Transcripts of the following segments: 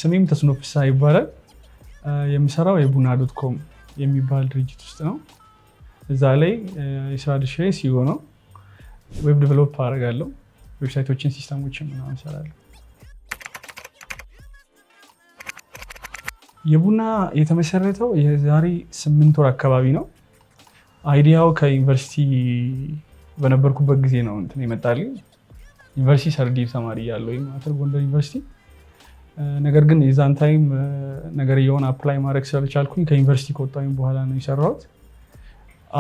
ስሜም ተስኖ ፍስሐ ይባላል። የምሰራው የቡና.com የሚባል ድርጅት ውስጥ ነው። እዛ ላይ የስራ ድርሻዬ CEO ነው። Web develop አደርጋለሁ። Website ኦችን፣ system ኦችን ምናምን እሰራለሁ። የቡና የተመሰረተው የዛሬ 8 ወር አካባቢ ነው። Idea ው ከዩኒቨርሲቲ በነበርኩበት ጊዜ ነው እንትን የመጣልኝ። ዩኒቨርሲቲ third year ተማሪ እያለሁ ማለት ነው፣ ጎንደር ዩኒቨርሲቲ። ነገር ግን የዛን time ነገርየውን apply ማድረግ ስላልቻልኩኝ ከዩኒቨርሲቲ ከወጣሁኝ በኋላ ነው የሰራሁት።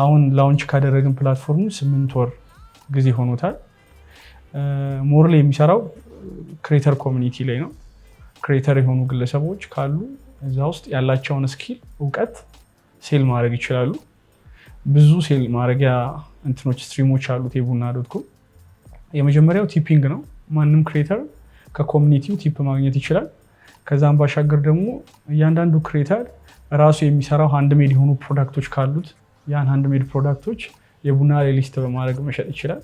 አሁን launch ካደረግን platform ኡ 8 ወር ጊዜ ሆኖታል። More ላይ የሚሰራው creator community ላይ ነው። Creator የሆኑ ግለሰቦች ካሉ እዛ ውስጥ ያላቸውን skill፣ እውቀት sell ማድረግ ይችላሉ። ብዙ sell ማድረጊያ እንትኖች stream ኦች አሉት የቡና.com። የመጀመሪያው tipping ነው። ማንም creator ከ community ው tip ማግኘት ይችላል። ከዛም ባሻገር ደግሞ እያንዳንዱ creator ራሱ የሚሰራው handmade የሆኑ product ኦች ካሉት ያን handmade product ኦች የቡና ላይ list በማድረግ መሸጥ ይችላል።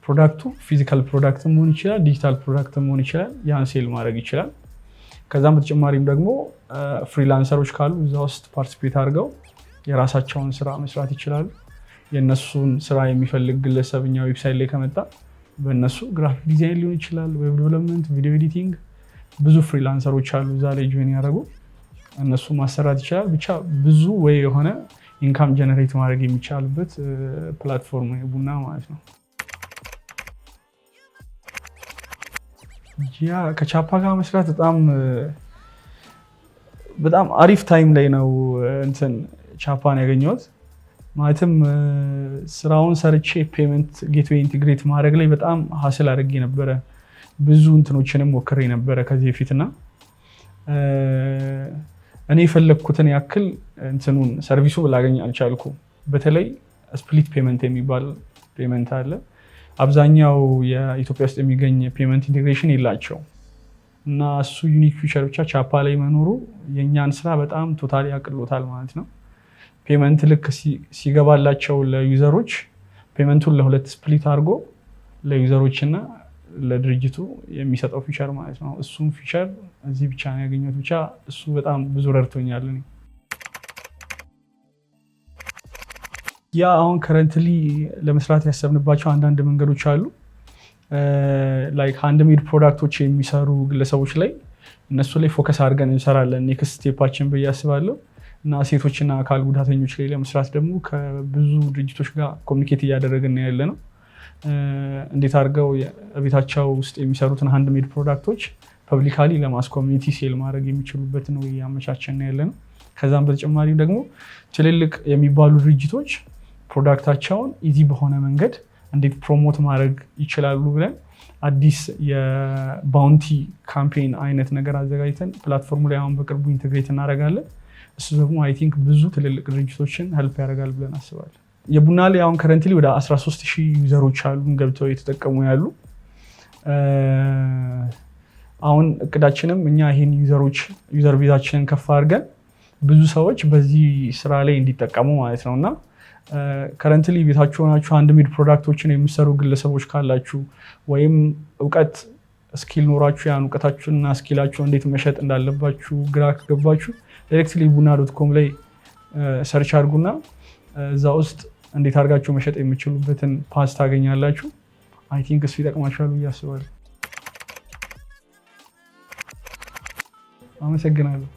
Product ኡ physical product መሆን ይችላል፣ digital product መሆን ይችላል። ያን sell ማድረግ ይችላል። ከዛም በተጨማሪም ደግሞ freelancer ኦች ካሉ እዛ ውስጥ participate አድርገው የራሳቸውን ስራ መስራት ይችላሉ። የእነሱን ስራ የሚፈልግ ግለሰብ እኛ website ላይ ከመጣ በእነሱ graphic design ሊሆን ይችላል፣ web development፣ video editing፣ ብዙ freelancer ኦች አሉ እዛ ላይ join ያደረጉ፣ እነሱ ማሰራት ይችላል። ብቻ ብዙ ወይ የሆነ income generate ማድረግ የሚቻልበት platform ቡና ማለት ነው። Yeah፣ ከቻፓ ጋር መስራት በጣም በጣም አሪፍ time ላይ ነው እንትን ቻፓን ያገኘሁት። ማለትም ስራውን ሰርቼ payment gateway integrate ማድረግ ላይ በጣም hassle አድርጌ ነበረ። ብዙ እንትኖችንም ሞክሬ ነበረ ከዚህ በፊት እና እኔ የፈለግኩትን ያክል እንትኑን service ኡ ላገኝ አልቻልኩም። በተለይ split payment የሚባል payment አለ። አብዛኛው የኢትዮጵያ ውስጥ የሚገኝ payment integration የላቸው እና እሱ unique feature ብቻ ቻፓ ላይ መኖሩ የእኛን ስራ በጣም totally አቅሎታል ማለት ነው። Payment ልክ ሲገባላቸው ለ user ኦች payment ኡን ለሁለት split አድርጎ ለ user ኦች እና ለድርጅቱ የሚሰጠው feature ማለት ነው። እሱም feature እዚህ ብቻ ነው ያገኘሁት። ብቻ እሱ በጣም ብዙ ረድቶኛል። እኔ yeah፣ አሁን currently ለመስራት ያሰብንባቸው አንዳንድ መንገዶች አሉ። Like handmade product ኦች የሚሰሩ ግለሰቦች ላይ፣ እነሱ ላይ focus አድርገን እንሰራለን next step ኣችን ብዬ አስባለሁ። እና ሴቶችና አካል ጉዳተኞች ላይ ለመስራት ደግሞ ከብዙ ድርጅቶች ጋር communicate እያደረግን ያለ ነው። እንዴት አድርገው ቤታቸው ውስጥ የሚሰሩትን handmade product ኦች publicly ለ mass community sell ማድረግ የሚችሉበትን ወይ እያመቻቸን ያለ ነው። ከዛም በተጨማሪም ደግሞ ትልልቅ የሚባሉ ድርጅቶች product ኣቸውን easy በሆነ መንገድ እንዴት promote ማድረግ ይችላሉ ብለን አዲስ የ bounty campaign አይነት ነገር አዘጋጅተን platform ኡ ላይ አሁን በቅርቡ integrate እናደርጋለን። እሱ ደግሞ I think ብዙ ትልልቅ ድርጅቶችን help ያደርጋል ብለን አስባለን። የቡና ላይ አሁን currently ወደ 13 ሺህ user ኦች አሉ ገብተው እየተጠቀሙ ያሉ። አሁን እቅዳችንም እኛ ይሄን user ኦች user base ኣችንን ከፍ አድርገን ብዙ ሰዎች በዚህ ስራ ላይ እንዲጠቀሙ ማለት ነው። እና currently ቤታችሁ ሆናችሁ handmade product ኦችን የሚሰሩ ግለሰቦች ካላችሁ ወይም እውቀት skill ኖሯችሁ ያን እውቀታችሁንና skill ኣችሁ እንዴት መሸጥ እንዳለባችሁ ግራ ከገባችሁ directly ቡና.com ላይ search አድርጉና እዛ ውስጥ እንዴት አድርጋችሁ መሸጥ የምችሉበትን path ታገኛላችሁ። I think እሱ ይጠቅማችኋል ብዬ አስባለሁ። አመሰግናለሁ።